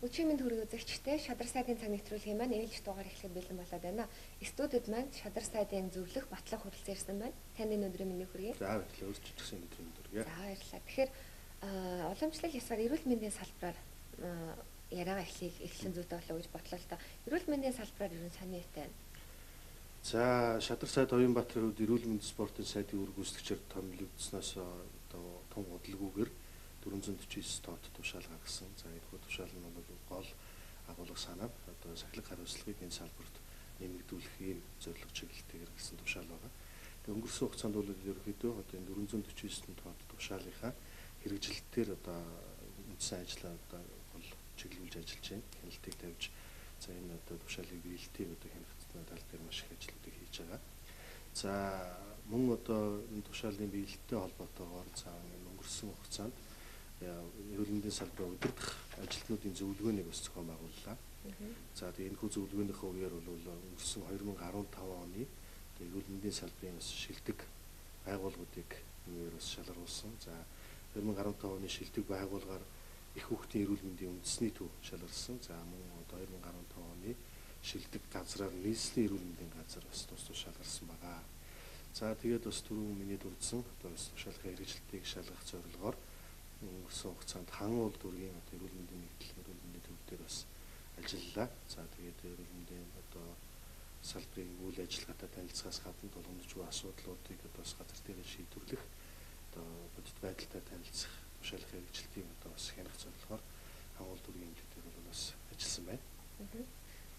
Өчигдөр мэнд хүргэх үзэгчтэй Шадар сайдын цаг нэвтрүүлгийн маань ээлж дугаар эхлэхэд бэлэн болоод байна. Студид маань Шадар сайдын зөвлөх Батлах хүрэлцэн ирсэн байна. Танд энэ өдрийн мэндийг хүргэе. За, баярлалаа. Өөрчлөгдсөн өдрийн мэнд хүргэе. За, баярлалаа. Тэгэхээр уламжлал ёсоор эрүүл мэндийн салбараар яриагаа эхлэх зүйтэй болов уу гэж бодлоо л доо. Эрүүл мэндийн салбараар ер нь сони юутай байна? За, Шадар сайд Оюунбаатарын хувьд эрүүл мэндийн спортын сайдын үүрэг гүйцэтгэгчээр томилогдсноос одоо тун удалгүйгээр 449 тоод тушаал гаргасан. За, энэхүү тушаал нь бол гол агуулга санаа одоо сахилга хариуцлагыг энэ салбарт нэмэгдүүлэх ийм зорилго чиглэлтэйгээр гарсан тушаал байгаа. Тэгээ өнгөрсөн хугацаанд бол ерөнхийдөө одоо энэ 449 тоод тушаалынхаа хэрэгжилтээр одоо үндсэн ажлаа одоо гол чиглүүлж ажиллаж байна. Хяналтыг тавьж, за, энэ одоо тушаалыг биелэлтийг одоо хянах тал дээр маш их ажлуудыг хийж байгаа. За, мөн одоо энэ тушаалын биелэлтэй холбоотойгоор, за, энэ өнгөрсөн хугацаанд эрүүл мэндийн салбараа удирдах ажилтнуудын зөвлөгөөнийг бас зохион байгууллаа. За, тэгээ энэхүү зөвлөгөөнийхөө үеэр бол өнгөрсөн 2015 оны эрүүл мэндийн салбарын бас шилдэг байгууллагуудыг энэ үеэр бас шалгаруулсан. За, 2015 оны шилдэг байгууллагаар их хүүхдийн эрүүл мэндийн үндэсний төв шалгарсан. За, мөн одоо 2015 оны шилдэг газраар нийслэлийн эрүүл мэндийн газар бас тус тус шалгарсан байгаа. За, тэгээд бас түрүүн миний дурдсан одоо бас тушаалын хэрэгжилтийг шалгах зорилгоор өнгөрсөн хугацаанд Хан уул дүүргийн одоо эрүүл мэндийн нэгдэл, эрүүл мэндийн төв дээр бас ажиллалаа. За, тэгээд эрүүл мэндийн одоо салбарын үйл ажиллагаатай танилцахаас гадна тулгамдж буй асуудлуудыг одоо бас газар дээр шийдвэрлэх, одоо бодит байдалтай танилцах, тушаалын хэрэгжилтийг одоо бас хянах зорилгоор Хан уул дүүргийн эмнэлэг дээр бол бас ажилласан байна.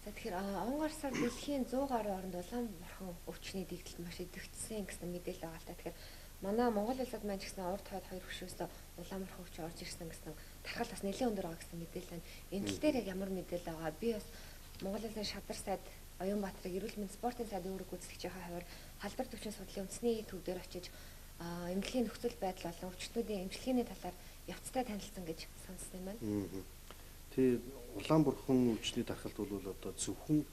За, тэгэхээр он гарсаар дэлхийн 100 гаруй оронд улаан бурхан өвчний дэгдэлт маш идэвхжсэн гэсэн мэдээлэл байгаа л та. Тэгэхээр манай Монгол улсад маань ч гэсэн урд хойд хоёр хөшөөс улаан бурхан өвч орж ирсэн гэсэн тархал бас нэлээд өндөр байгаа гэсэн мэдээлэл байна. Энэ тал дээр яг ямар мэдээлэл байгаа? Би бас Монгол улсын Шадар сайд Оюунбаатарыг эрүүл мэнд спортын сайдын үүрэг гүйцэтгэгчийн хуваар халдвар төвчин судлалын үндэсний төв дээр очиж эмнэлгийн нөхцөл байдал болон өвчтнүүдийн эмчилгээний талаар явцтай танилцсан гэж сонссон юм байна. Тий, улаан бурхан өвчний тархалт бол одоо зөвхөн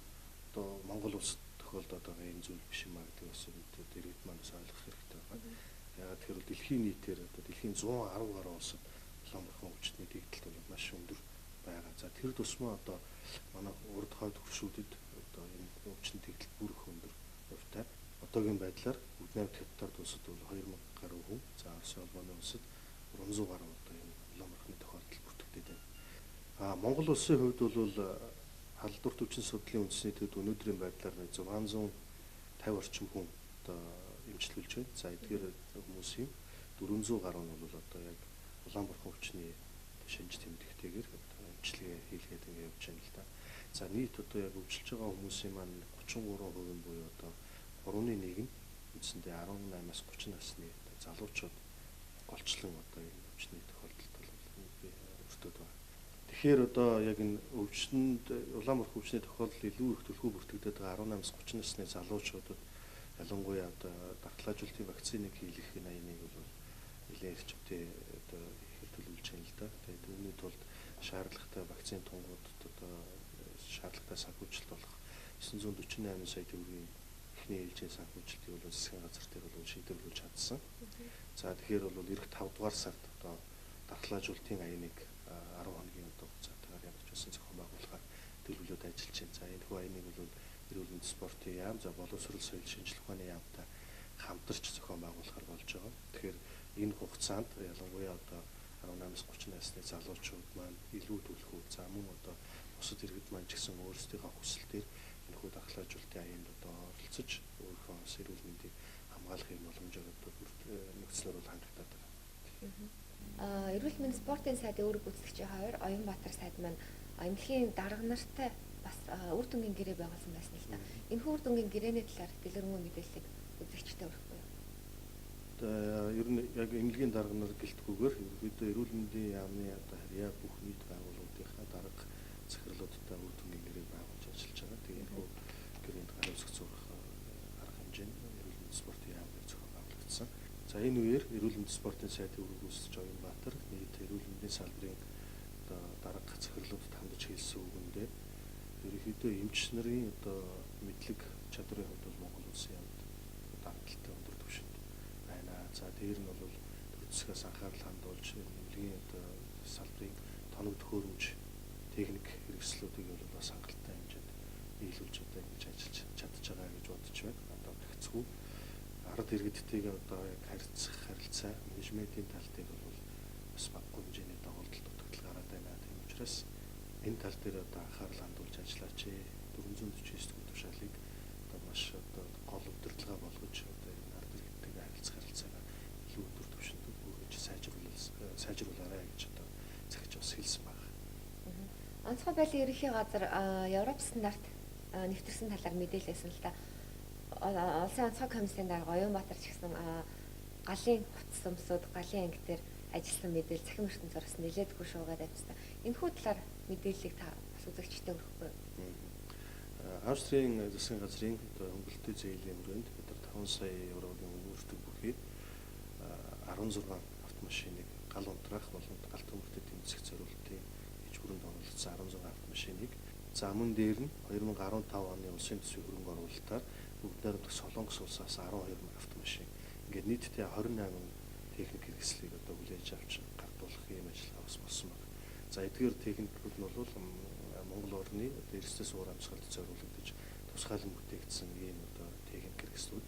одоо Монгол улсад тохиолдоод байгаа юм зүйл биш юм а гэдэг бас бид иргэд маань бас ойлгох хэрэгтэй байна. Яагаад тэгэхээр дэлхийн нийтээр одоо дэлхийн 110 гаруй улсад улаан бурхан өвчтний дэгдэлт бол маш өндөр байгаа. За, тэр тусмаа одоо манай урд хойд хөршүүдэд одоо энэ өвчний дэгдэлт бүр их өндөр хувьтай. Одоогийн байдлаар 8 хятад улсад бол 2000 гаруй хүн, за, Оросын холбооны улсад 300 гаруй одоо энэ улаан бурханы тохиолдол бүртгэгдээд байна. А Монгол улсын хувьд бол халдвар төвчин судлалын үндэсний төвд өнөөдрийн байдлаар 650 орчим хүн одоо эмчилүүлж байна. За, эдгээр хүмүүсийн 400 гаруй нь бол одоо яг улаан бурхан өвчний шинж тэмдэгтэйгээр одоо эмчилгээ хийлгээд ингэ явж байна л да. За, нийт одоо яг өвчлөж байгаа хүмүүсийн маань 33% нь буюу одоо 3-1 нь үндсэндээ 18-аас 30 насны залуучууд голчлон одоо энэ өвчний тохиолдолд бол өртөөд байна. Тэгэхээр одоо яг энэ өвчнөнд улаан бурхан өвчний тохиолдол илүү их түлхүү бүртгэгдээд байгаа 18-аас 30 насны залуучуудад ялангуяа одоо дархлаажуулалтын вакциныг хийлгэх энэ аяныг бол нэлээд эрчимтэй одоо ихээр төлөвлөж байна л да. Тэгээд үүний тулд шаардлагатай вакцин тунгуудад одоо шаардлагатай санхүүжилт болох 948 сая төгрөгийн эхний ээлжийн санхүүжилтийг бол засгийн газар дээр бол шийдвэрлүүлж чадсан. За, тэгэхээр бол ирэх 5 дугаар сард одоо дархлаажуулалтын аяныг 10 хоногийн одоо хугацаатайгаар ямар ч байсан зохион байгуулахаар төлөвлөд ажиллаж байна. За, энэхүү аяныг бол эрүүл мэндийн спортын яам, за, боловсрол, соёл, шинжлэх ухааны яамтай хамтарч зохион байгуулахар болж байгаа. Тэгэхээр энэ хугацаанд ялангуяа одоо 18-аас 30 насны залуучууд маань илүү түлхүү, за, мөн одоо бусад иргэд маань ч гэсэн өөрсдийнхөө хүсэлтээр энэхүү дархлаажуулалтын аянд одоо оролцож өөрийнхөө бас эрүүл мэндийг хамгаалах юм боломжоор одоо нөхцлөөр бол хангагдаад байгаа. Эрүүл мэнд спортын сайдын үүрэг гүйцэтгэгчийн хуваар Оюунбаатар сайд маань эмнэлгийн дарга нартай бас үр дүнгийн гэрээ байгуулсан байсан л та. Энэхүү үр дүнгийн гэрээний талаар дэлгэрэнгүй мэдээллийг үзэгчтэй өргөхгүй юу? Одоо ер нь яг эмнэлгийн дарга нар гэлтгүүгээр ерөнхийдөө эрүүл мэндийн яамны одоо харьяа бүх нийт байгууллагуудынхаа дарга захирлуудтай үр дүнгийн гэрээг байгуулж ажиллаж байгаа. Тэгээ энэхүү гэрээнд гарын үсэг зурах арга хэмжээ нь эрүүл мэндийн спортын яамныг зохион байгуулагдсан. За, энэ үеэр эрүүл мэндийн спортын сайдын үүрэг гүйцэтгэгч Оюунбаатар нийт эрүүл мэндийн салбарын одоо дарга захирлуудад хандаж хэлсэн үгэндээ ерөнхийдөө эмч нарын одоо мэдлэг чадрын хувьд бол Монгол улсын яамд дарамтлалтай өндөр түвшинд байна. За, дээр нь бол төр засгаас анхаарал хандуулж эмнэлгийн одоо салбарын тоног төхөөрөмж техник хэрэгслүүдийг бол бас хангалттай хэмжээнд нийлүүлж одоо ингэж ажиллаж чадж байгаа гэж бодож байна. Одоо тэгцгүй ард иргэдтэйгээ одоо яг харьцах, харилцаа, менежментийн тал дээр бол бас багагүй хэмжээний доголдол дутагдал гараад байна. Тийм учраас энэ тал дээр одоо анхаарал хандуулж ажиллаач. 449 дэх тушаалыг одоо маш одоо гол удирдлага болгож одоо энэ ард иргэдтэйгээ харилцах харилцаагаа илүү өндөр түвшинд хүргэж сайжруулаарай гэж одоо захиж бас хэлсэн байна. Онцгой байдлын ерөнхий газар Европ стандарт нэвтэрсэн талаар мэдээлсэн л да. Улсын онцгой комиссийн дарга Оюунбаатар ч гэсэн галын хувцас өмсөд галын анги дээр ажилласан мэдээлэл цахим ертөнцөөр бас нэлээдгүй шуугаад авчихсан. Энэхүү талаар мэдээллийг та бас үзэгчтэй өгөхгүй юу? Австрийн засгийн газрын одоо хөнгөлөлтийн зээлийн хүрээнд бид нар 5 сая еврогийн үнэмшдэг бүхий 16 автомашиныг гал унтраах болон гал төмөртэй тэмцэх зориултын иж хүрээнд оруулсан 16 автомашиныг, за мөн дээр нь 2015 оны улсын төсвийн хөрөнгө оруулалтаар бүгд найрамдах Солонгос улсаас 12 автомашин, ингээд нийтдээ 28 техник хэрэгслийг одоо хүлээж авч гардуулах ийм ажиллагаа бас болсон байна. За эдгээр техникүүд нь бол Монгол орны одоо эрсдэл суур амьсгалд зориулагдаж тусгаалan бүтээгдсэн ийм одоо техник хэрэгслүүд.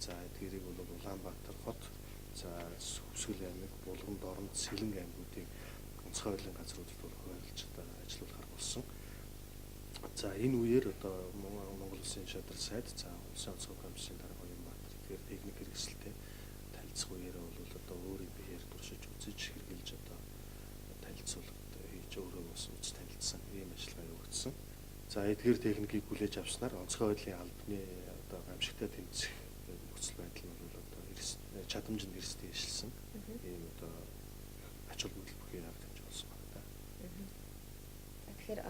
За эдгээрийг бол Улаанбаатар хот, за Хөвсгөл аймаг, Булган, Дорнод, Сэлэнг аймагуудын онцгой байдлын газруудад бол хуваарлаж одоо ажиллуулахар болсон. За энэ үеэр одоо Монгол Улсын шадар сайд, за Улсын онцгой комиссийн дарга Оюунбаатар эдгээр техник хэрэгсэлтэй танилцах үеэр бол одоо өөрийн биеэр туршиж үзэж хэрэгжилж одоо танилцуулга хийж өөрөө бас үз танилцсан ийм ажиллагаа явагдсан. За эдгээр техникийг хүлээж авснаар онцгой байдлын албаны одоо гамшигтай тэмцэх нөхцөл байдал нь бол одоо чадамж нь эрсдэл ишилсэн ийм одоо ач холбогдол бүхий арга хэмжээ болсон байна да. За тэгэхээр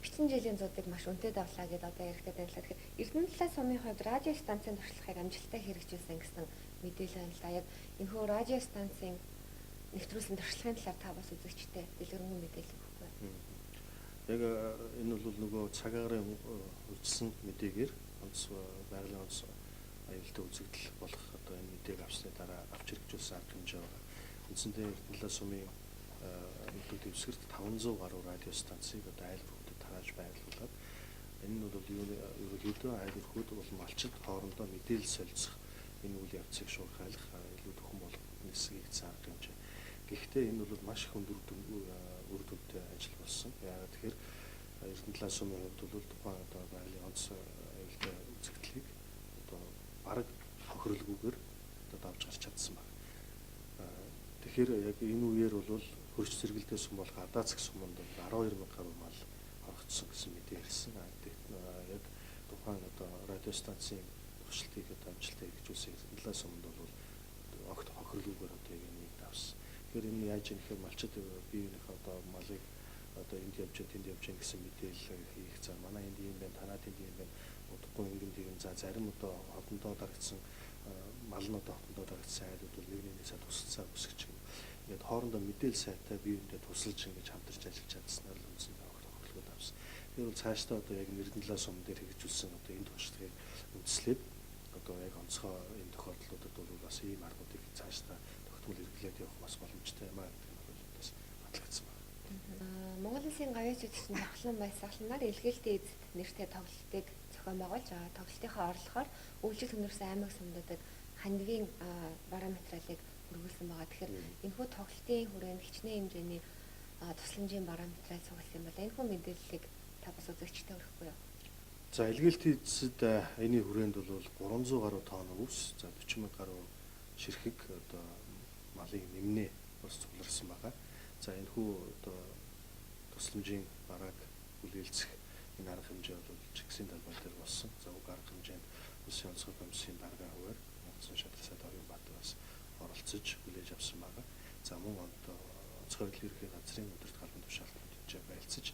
бичсэн жилийн зуудыг маш үнэтэй давлаа гэдээ одоо яригдаад байна л. Тэгэхээр Эрдэнэ сумын хувьд радио станцын туршлагыг амжилттай хэрэгжүүлсэн гэсэн мэдээлэл байна л да. Яг энэхүү радио станцын нэвтрүүлсэн туршлагын талаар та бас үзэгчтэй дэлгэрэнгүй мэдээлэл өгөхгүй. Яг энэ бол нөгөө цаг агаарын үржилсэн мэдээгээр онц байгалийн онц аюултай үзэгдэл болох одоо энэ мэдээг авсны дараа авч хэрэгжүүлсэн арга хэмжээ байгаа. Үндсэндээ Эрдэнэ сумын нөлөө дэвсгэрт 500 гаруй радио станцыг одоо айл өрхүүдэд тарааж байрлуулад энэ нь бол ерөнхийдөө айл өрхүүд болон малчид хоорондоо мэдээлэл солилцох энэ үйл явцыг шуурхайлах илүү төхөн болох хэсгийг арга хэмжээ. Гэхдээ энэ бол маш их өндөр үр дүнтэй ажил болсон. Яагаад тэгэхээр Эрдэнэ сумын хувьд бол тухайн одоо байгалийн онц аюултай үзэгдлийг одоо бараг хохирлгүйгээр одоо давж гарч чадсан байна. Тэгэхээр яг энэ үеэр бол хөрш зэрэгэлдээ сум болох Адаацг суманд 12 мянга гаруй мал хорогдсон гэсэн мэдээ ирсэн. Яг тухайн одоо радио станцын туршилтыг одоо амжилттай хэрэгжүүлсэн Эрдэнэ суманд бол огт хохирлгүйгээр одоо яг энийг давсан. Тэгэхээр энэ яаж юм гэхээр малчид биеийнхээ одоо малыг одоо энд явж байна, тэнд явж байна гэсэн мэдээлэл хийх. За манай энд ийм байна, танаа тэнд ийм байна. Удахгүй ингэн тэгэн. За зарим одоо хотондоо дарагдсан мал нь одоо хотондоо дарагдсан айлууд бол нэг нэгнээсээ тусалцаа үсгэж юм. Ингээд хоорондоо мэдээлэл сайтай биеиндээ тусалж ингэж хамтарч ажиллаж чадсанаар л үндсэндээ огт хохирлгүй давсан. Тэгэхээр бол цаашдаа одоо яг Эрдэнэ сум дээр хэрэгжүүлсэн одоо энэ туршлагыг үндэслээд одоо яг онцгой энэ тохиолдлуудад бол бас ийм аргуудыг цаашдаа тогтмол хэрэглээд явах бас боломжтой юм аа гэдэг нь бол бас батлагдсан байна. Монгол Улсын гавьяач үдшийн зохилон баясгаланаар илгээлтийн эзэд нэртэй тоглолтыг зохион байгуулж тоглолтынхаа орлохоор өвлжил хөнөрсөн аймаг сумдуудад хандивын барометралыг хөргүүлсэн байгаа. Тэгэхээр энэхүү тоглолтын хүрээнд хичнээн хэмжээний тусламжийн барометрал цугласан юм бол энэхүү мэдээллийг та бас үзэгчтэй өгөхгүй юу? За илгээлтийн эзэд энэний хүрээнд бол 300 гаруй тонн өвс, за 40 мянга гаруй ширхэг одоо малын нэмнээ бас цугларсан байгаа. За энэхүү одоо тусламжийн барааг хүлээлцэх энэ арга хэмжээ бол чигсийн талбай дээр болсон. За уг арга хэмжээнд Улсын онцгой комиссийн даргын хуваар Монголын шадар сайд Оюунбаатар бас оролцож хүлээж авсан байгаа. За мөн одоо онцгой байдлын ерөнхий газрын удирдах албан тушаалтанд хэмжээ байлцаж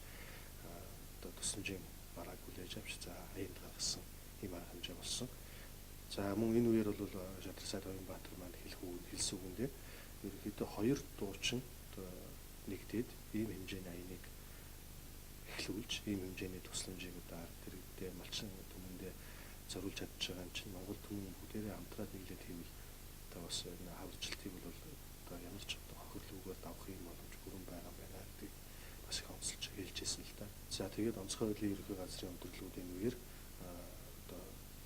одоо тусламжийн барааг хүлээж авч за аянд гаргасан ийм арга хэмжээ болсон. За мөн энэ үеэр бол шадар сайд Оюунбаатар маань хэлэх үг хэлсэн үгэндээ ерөнхийдөө хоёр дуучин одоо нэгдээд ийм хэмжээний аяныг эхлүүлж ийм хэмжээний тусламжийг одоо ард иргэдээ малчин түмэндээ зориулж чадж байгаа юм чинь Монгол түмэн бүгдээрээ хамтраад нийлээд хийвэл одоо бас энэ хаваржилтыг бол одоо ямар ч одоо хохирлгүйгээр давах юм боломж бүрэн байгаа юм байна гэдгийг бас их онцолж хэлж За тэгээд онцгой байдлын ерөнхий газрын удирдлагуудын үеэр одоо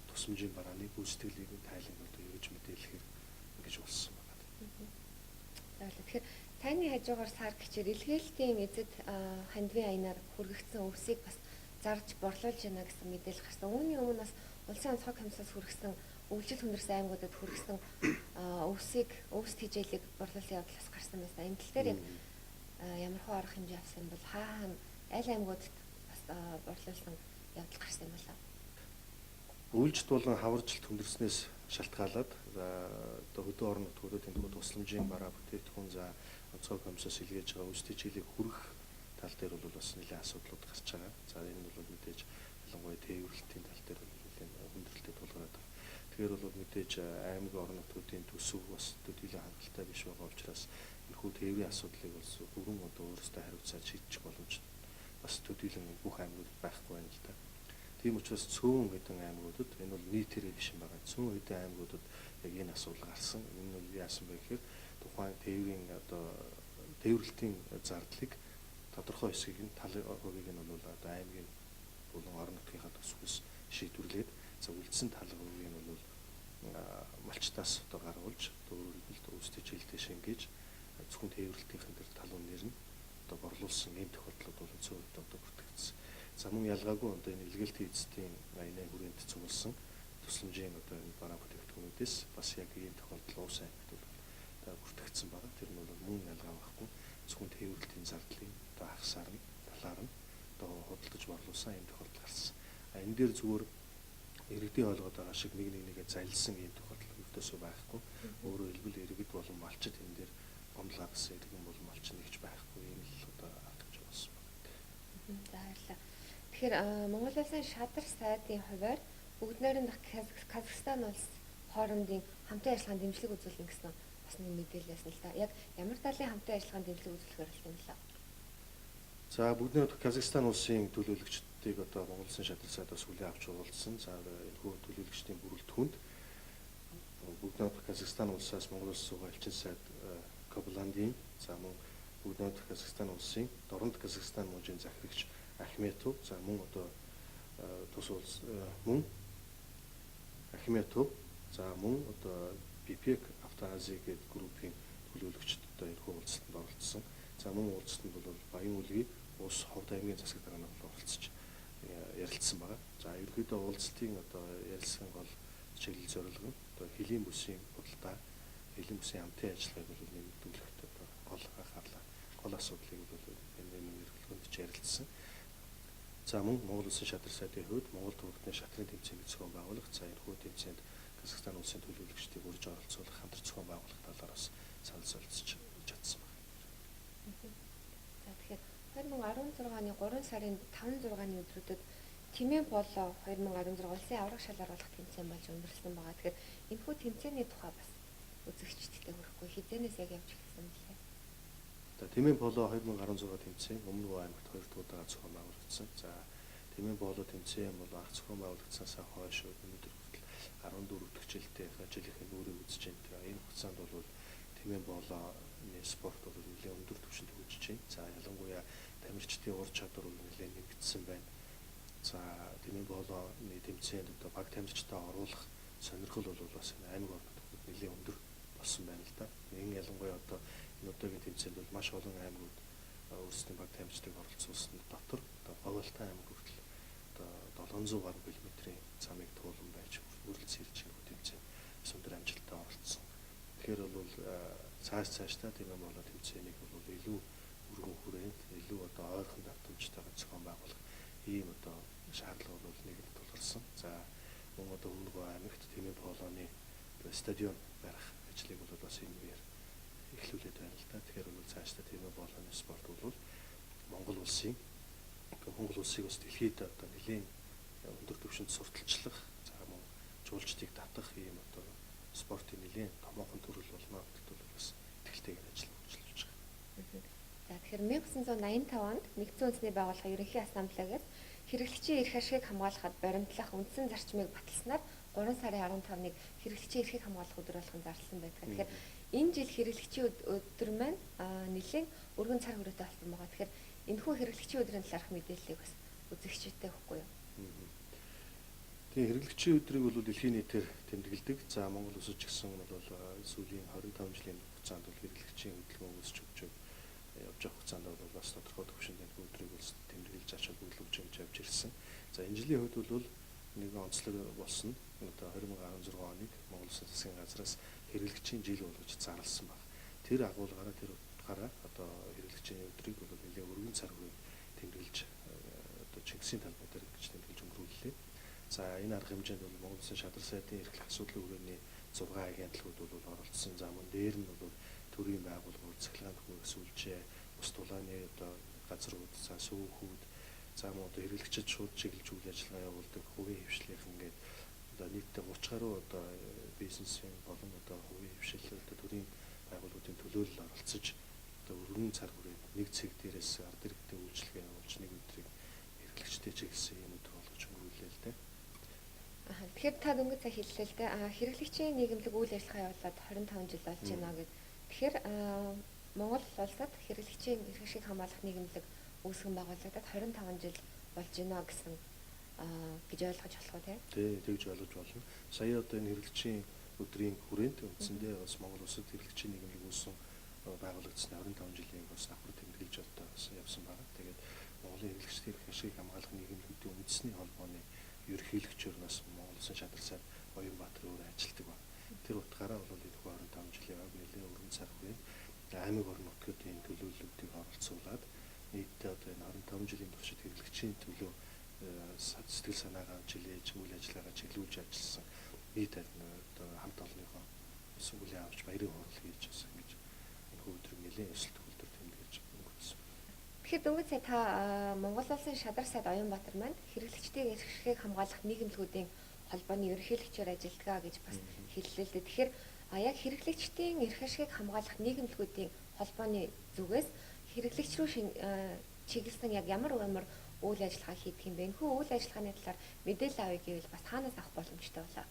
тусламжийн барааны гүйцэтгэлийг тайлан одоо эргэж мэдээлэхээр ингэж болсон байна. За тэгэхээр таны хажуугаар сар гिचэр илгээлтийн эзэд хандвийн аянаар хүргэгдсэн өвсийг бас зарж борлуулж байна гэсэн мэдээлэл гарсан. Үүний өмнө бас улсын онцгой комиссаас хүргэсэн өвлжил хүндэрсэн аймагуудад хүргэсэн өвсийг өвс тэжээлийг борлуулсан явдал бас гарсан байсан. Энэ тал дээр яг ямар хөө арга хэмжээ авсан юм бол хаа хаа аль аймагуудад бас борлуулсан явдал гарсан юм болоо? Өвлжөлт болон хаваржилт хүндэрснээс шалтгаалаад одоо хөдөө орон нутгуудад энэ тусламжийн бараа бүтээгдэхүүн за онцгой комиссаас илгээж байгаа өвс тэжээлийг хүргэх тал дээр бол бас нэлээд асуудлууд гарч байгаа. За энэ нь бол мэдээж ялангуяа тээвэрлэлтийн тал дээр бол нэлээд хүндрэлтэй тулгараад байгаа. Тэгэхээр бол мэдээж аймаг орон нутгуудын төсөв бас төдийлөн хангалттай биш байгаа учраас энэхүү тээврийн асуудлыг бас бүрэн одоо өөрсдөө хариуцаад шийдчих боломж бас төдийлөн бүх аймагуудад байхгүй байна л да. Тийм учраас цөөн хэдэн аймагуудад энэ бол нийтээрээ биш юм байна. Цөөн хэдэн аймагуудад яг энэ асуудал гарсан. Энэ нь бол яасан бэ гэхээр тухайн тээврийн одоо тээвэрлэлтийн зардлыг тодорхой хэсгийг нь тал хувийг нь бол одоо аймгийн болон орон нутгийнхаа төсвөөс шийдвэрлээд за үлдсэн тал хувийг нь бол малчтаас одоо гаргуулж өөрөөр хэлбэл өвс тэжээлтэй шингээж зөвхөн тээвэрлэлтийнхэн тэр тал үнээр нь одоо борлуулсан ийм тохиолдлууд бол цөөн үед одоо бүртгэгдсэн. За мөн ялгаагүй одоо энэ илгээлтийн эзэдийн аяны хүрээнд цугласан тусламжийн одоо энэ бараа бүтээгдэхүүнүүдээс бас яг ийм тохиолдол уусан аймагт бол одоо бүртгэгдсэн байна. Тэр нь бол мөн ялгаа байхгүй зөвхөн тээвэрлэлтийн зардлын одоо хагасаар нь талаар нь одоо худалдаж борлуулсан ийм тохиолдол гарсан. А энэ дээр зүгээр иргэдийн ойлгоод байгаа шиг нэг нэгээ залилсан ийм тохиолдол өвдөөсөө байхгүй. Өөрөөр хэлбэл иргэд болон малчид энэ дээр гомдол гаргасан иргэн болон малчин нэгч байхгүй ийм л одоо арга хэмжээ болсон байна. За баярлалаа. Тэгэхээр Монгол улсын шадар сайдын хувиар бүгд найрамдах Казахстан улс хоорондын хамтын ажиллагаанд дэмжлэг үзүүлнэ гэсэн бас нэг мэдээлэл байсан л да. Яг ямар талын хамтын ажиллагаанд дэмжлэг үзүүлэхээр болсон юм бэ? За бүгд найрамдах Казахстан улсын төлөөлөгчдийг одоо Монгол улсын шадар сайдаас хүлээн авч уулзсан. За энэхүү төлөөлөгчдийн бүрэлдэхүүнд бүгд найрамдах Казахстан улсаас Монгол улс руу элчин сайд Кобландын, за мөн бүгд найрамдах Казахстан улсын Дорнод Казахстан мужийн захирагч Ахметов, за мөн одоо тус улс мөн Ахметов, за мөн одоо BPEC Автоази гэдэг группийн төлөөлөгчд одоо энэхүү уулзалтанд оролцсон. За мөн уулзалтанд бол Баян-Үлгий улс Ховд аймгийн засаг дарга нар оролцож ярилцсан байгаа. За ерөнхийдөө уулзалтын одоо ярилцсан гол чиглэл зорилго нь одоо хөлийн бүсийн худалдаа, хөлийн бүсийн хамтын ажиллагааг бол нэмэгдүүлэхэд одоо гол анхаарлаа, гол асуудлыг бол энэ эргэлгөөнд ярилцсан. За мөн Монгол улсын шадар сайдын хувьд Монгол тургатын шатрын тэмцээнийг зохион байгуулах, за энэхүү тэмцээнд Казахстан улсын төлөөлөгчдийг урьж оролцуулах, хамтран зохион байгуулах талаар бас санал солилцож чадсан байна. За тэгэхээр 2016 оны 3 сарын 5-6-ны өдрүүдэд Тэмээ болоо 2016 улсын авраг шал оруулах тэмцээн болж өндөрлөсөн байгаа. Тэгэхээр энэхүү тэмцээний тухай бас үзэгчдэд хүрэхгүй хизээнээс яг явж эхэлсэн бэлээ. За Тэмээ болоо 2016 тэмцээн Өмнө аймагт 2 дахь удаага зохион байгуулагдсан. За Тэмээ болоо тэмцээн бол анх зохион байгуулагдсанаас хойш өнөөдөр хүртэл 14 дахь жилдээ жилийнхээ нүрийг үзэж байна. Тэгээ энэ хугацаанд бол Тэмээ болооны спорт бол нэлээд өндөр түвшинд хөгжиж байна. За ялангуяа тамирчдын ур чадвар бол нэлээд нэмэгдсэн байна. За Тэмээ болооны тэмцээнд одоо баг тамирчдаа оруулах сонирхол бол бас энэ аймаг орнууд нэлээд өндөр болсон байна л да. Энэ ялангуяа одоо энэ удаагийн тэмцээнд бол маш олон аймагуд өөрсдийн баг тамирчдыг оролцуулсан дотор одоо Говьалтай аймаг хүртэл одоо 700 гаруй километрийн замыг туулан байж үргэлж ирж байгаа тэмцээн бас өндөр амжилттай оролцсон. Тэгэхээр бол цааш цаашдаа Тэмээ болоо тэмцээнийг бол илүү өргөн хүрээнд, илүү одоо ойрхон давтамжтайгаар зохион байгуулах ийм одоо шаардлага бол нийгэмд тулгарсан. За мөн одоо Өмнө Говь аймагт Тэмээ полоны стадион барих ажлыг бол бас энэ үеэр эхлүүлээд байна л да. Тэгэхээр бол цаашдаа Тэмээ полоны спорт бол Монгол улсыг бас дэлхийд одоо нэлээд өндөр түвшинд сурталчлах, за мөн жуулчдыг татах ийм одоо спортын нэлээд томоохон төрөл болно гэдэгт бол бас итгэлтэйгээр ажил хөгжүүлж байгаа. За тэгэхээр 1985 онд Нэгдсэн Үндэсний Байгууллагын Ерөнхий Ассамблеагаас хэрэглэгчийн эрх ашигыг хамгаалахад баримтлах үндсэн зарчмыг баталснаар 3 сарын 15-ныг хэрэглэгчийн эрхийг хамгаалах өдөр болгон зарласан байдаг. Тэгэхээр энэ жил хэрэглэгчийн өдөр маань нэлээд өргөн цар хүрээтэй болсон байгаа. Тэгэхээр Энэхүү хэрэглэгчийн өдрийн талаарх мэдээллийг бас үзэгчтэй өгөхгүй юу? Тэгээ хэрэглэгчийн өдрийг бол дэлхийн нийтээр тэмдэглэдэг. За Монгол улсад ч гэсэн бол сүүлийн 25 жилийн хугацаанд бол хэрэглэгчийн хөдөлгөөн үүсч өгч явж байгаа хугацаанд бол бас тодорхой түвшинд энэ өдрийг бол тэмдэглэж ач холбогдол өгч ингэж явж ирсэн. За энэ жилийн хувьд бол нэгэн онцлог болсон. Одоо 2016 оныг Монгол Улсын засгийн газраас хэрэглэгчийн жил болгож зарласан баг. Тэр агуулгаараа тэр утгаараа одоо хэрэглэгчийн өдрийг бол нэлээд өргөн цар хүрээ тэмдэглэж одоо Чингисийн талбай дээр ингэж тэмдэглэж өнгөрүүллээ. За энэ арга хэмжээнд бол Монгол Улсын шадар сайдын эрхлэх асуудлын хүрээний 6 агентлагууд бол оролцсон. За мөн дээр нь бол төрийн байгууллагууд, цахилгаан түмэн сүлжээ, ус тулааны одоо газрууд, за сүүхүүд, за мөн одоо хэрэглэгчид шууд чиглэж үйл ажиллагаа явуулдаг хувийн хэвшлийнхэн ингээд одоо нийтдээ 30 гаруй одоо бизнесийн болон одоо хувийн хэвшил одоо төрийн байгууллагуудын төлөөлөл оролцож одоо өргөн цар хүрээд нэг цэг дээрээс ард иргэдийн үйлчилгээ явуулж нэг өдрийг хэрэглэгчтэй чиглэсэн юм өдөр болгож өнгөрүүлээ л дээ. Тэгэхээр та дөнгөж цаа хэллээ л дээ. Хэрэглэгчийн нийгэмлэг үйл ажиллагаа явуулаад 25 жил болж байна гэд. Тэгэхээр Монгол улсад хэрэглэгчийн эрх ашиг хамгаалах нийгэмлэг үүсгэн байгуулагдаад 25 жил болж байна гэсэн гэж ойлгож болох уу те? Тий, тэгж ойлгож болно. Сая одоо энэ хэрэглэгчийн өдрийн хүрээнд үндсэндээ бас Монгол улсад хэрэглэгчийн нийгэмлэг үүсгэн байгуулагдсны 25 жилийн бас давхар тэмдэглэж одоо бас явсан байна. Тэгээд Монголын хэрэглэгчдийн эрх ашигыг хамгаалах нийгэмлэгүүдийн үндэсний холбооны ерөнхийлөгчөөр нас Монгол Улсын шадар сайд Оюнбаатар өөр ажилладаг байна. Тэр утгаараа бол энэ 25 жилийн баг нэлээд өргөн цар хүрээнд аймаг орон нутгуудын төлөөллүүдийг оролцуулаад нийтдээ одоо энэ 25 жилийн туршид хэрэглэгчийн төлөө сэтгэл санаагаа чилээж, үйл ажиллагаагаа чиглүүлж ажилласан нийт одоо хамт олонныхоо бүлээн авч баярын хурал хийж бас ингэж энэ өдрийг нэлээд ёсол төгөлдөр тэмдэглэж өнгөрсөн. Тэгэхээр дөнгөж сая та Монгол Улсын шадар сайд Оюнбаатар маань хэрэглэгчдийн эрх ашигыг хамгаалах нийгэмлэгүүдийн холбооны ерөнхийлөгчөөр ажилладаг гэж бас хэллээ л дээ. Тэгэхээр яг хэрэглэгчдийн эрх ашигыг хамгаалах нийгэмлэгүүдийн холбооны зүгээс хэрэглэгч рүү чиглэсэн яг ямар ямар үйл ажиллагаа хийдэг юм бэ? Энэхүү үйл ажиллагааны талаар мэдээлэл авъя гэвэл бас хаанаас авах боломжтой болоо?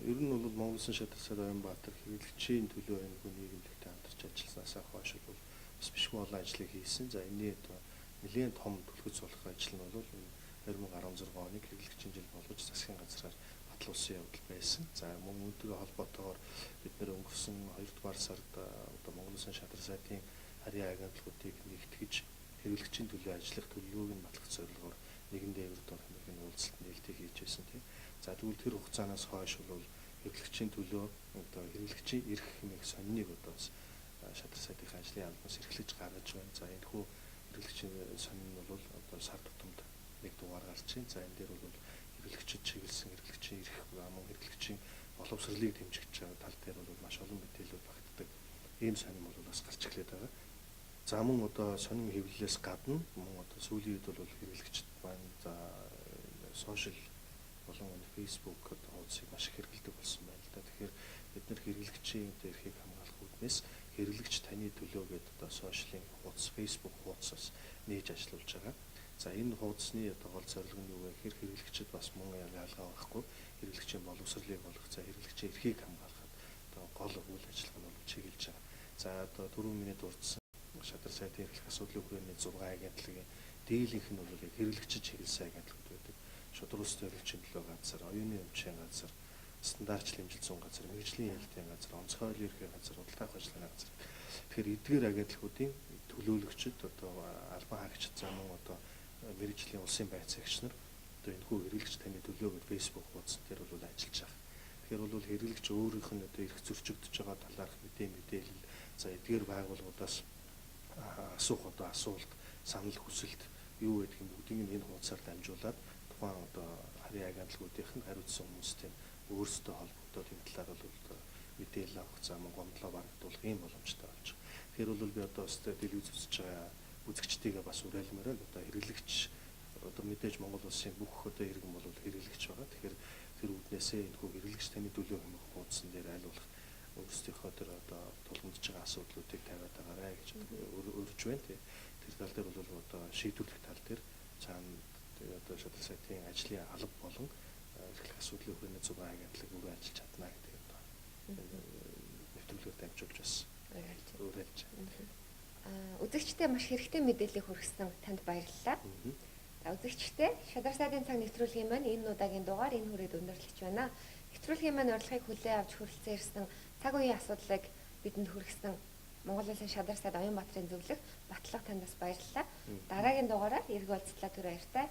Ер нь бол Монгол Улсын шадар сайд Оюнбаатар хэрэглэгчийн төлөө энэхүү нийгэмлэгтэй хамтарч ажилласнаасаа хойш бол бас бишгүй олон ажлыг хийсэн. За энэний одоо нэлээд том түлхэц болох ажил нь бол 2016 оныг хэрэглэгчийн жил болгож засгийн газраар батлуулсан явдал байсан. За мөн үүнтэйгээ холбоотойгоор бид нэр өнгөрсөн 2 дугаар сард одоо Монгол Улсын шадар сайдын харьяа агентлагуудыг нэгтгэж хэрэглэгчийн төлөө ажиллах төлөвлөгөөг нь батлах зорилгоор нэгэн дээвэр дор хэмээх уулзалт нээлтийг хийж байсан тийм. За тэгвэл тэр хугацаанаас хойш бол хэрэглэгчийн төлөө одоо хэрэглэгчийн эрх хэмээх сониныг одоо бас шадар сайдын ажлын албаас эрхлэж гаргаж байна. За энэхүү хэрэглэгчийн сонин нь бол одоо сар тутамд нэг дугаар гарч байна. За энэ дээр бол хэрэглэгчид чиглэсэн хэрэглэгчийн эрх мөн хэрэглэгчийн боловсролыг дэмжиж байгаа тал дээр бол маш олон мэдээлэл багтдаг ийм сонин бол бас гарч эхлээд байгаа. За мөн одоо сонин хэвлэлээс гадна мөн одоо сүүлийн үед бол хэрэглэгчид маань за сошиал болон Facebook одоо хуудсыг маш их хэрэглэдэг болсон байна л да. Тэгэхээр бид нар хэрэглэгчийн одоо эрхийг хамгаалах үүднээс хэрэглэгч таны төлөө гэдэг одоо сошиалын хуудас Facebook хуудасаас нээж ажиллуулж байгаа. За энэ хуудасны одоо гол зорилго нь юу вэ гэхээр хэрэглэгчид бас мөн ялгаа байхгүй хэрэглэгчийн боловсролыг олох, за хэрэглэгчийн эрхийг хамгаалахад одоо гол үйл ажиллагаа нь бол чиглэж байгаа. За одоо түрүүн миний дурдсан шадар сайдын эрхлэх асуудлын хүрээний 6 агентлагийн дийлэнх нь бол яг хэрэглэгчид чиглэсэн агентлагууд байдаг. Шудраг хэрэглэгчийн төлөө газар, оюуны өмчийн газар, стандартчлал хэмжил зүйн газар, мэргэжлийн хэлтийн газар, онцгой хуулийн эрхийн газар, худалдаа авах ажиллагааны газар. Тэгэхээр эдгээр агентлагуудын төлөөлөгчд одоо албан хаагчид за мөн одоо мэргэжлийн улсын байцаагч нар одоо энэхүү хэрэглэгч таны төлөө гэдэг Facebook хуудсан дээр бол ажиллаж байгаа. Тэгэхээр бол хэрэглэгч өөрийнх нь одоо эрх зөрчигдөж байгаа талаарх мэдээлэл за эдгээр байгууллагуудаас асуух одоо асуулт, санал хүсэлт юу гэдгийг бүгдийг нь энэ хуудасаар дамжуулаад тухайн одоо харьяа агентлагуудынх нь хариуцсан хүмүүстэй өөрсдөө холбогдоод энэ талаар бол мэдээлэл авах за мөн гомдлоо барагдуулах ийм боломжтой болж байгаа. Тэгэхээр бол би одоо бас телевиз үзэж байгаа үзэгчдийгээ бас уриалмаар байна. Одоо хэрэглэгч одоо мэдээж Монгол улсын бүх одоо иргэн бол хэрэглэгч байгаа. Тэгэхээр тэр үүднээсээ энэхүү хэрэглэгч таны төлөө хэмээх хуудсан дээр аль болох өөрсдийнхөө тэр одоо тулгамдж байгаа асуудлуудыг тавиад байгаарай гэж урьж байна. Тэр тал дээр бол одоо шийдвэрлэх тал дээр цаана одоо шадар сайтын ажлын алба болон эрхлэх асуудлын хүрээний 6 агентлаг өөрөө ажиллаж чадна гэдэг одоо нэвтрүүлгээр дамжуулж бас уриалж байна. Үзэгчтэй маш хэрэгтэй мэдээллийг хүргэсэн танд баярлалаа. За, үзэгчтэй Шадар сайдын цаг нэвтрүүлгийн маань энэ удаагийн дугаар энэ хүрээд өндөрлөж байна. Нэвтрүүлгийн маань урилгыг хүлээн авч хүрэлцэн ирсэн, цаг үеийн асуудлыг бидэнд хүргэсэн Монгол Улсын Шадар сайд Оюун Баатрын зөвлөх Батлага, танд бас баярлалаа. Дараагийн дугаараар эрг уулзтлаа, түр баяртай.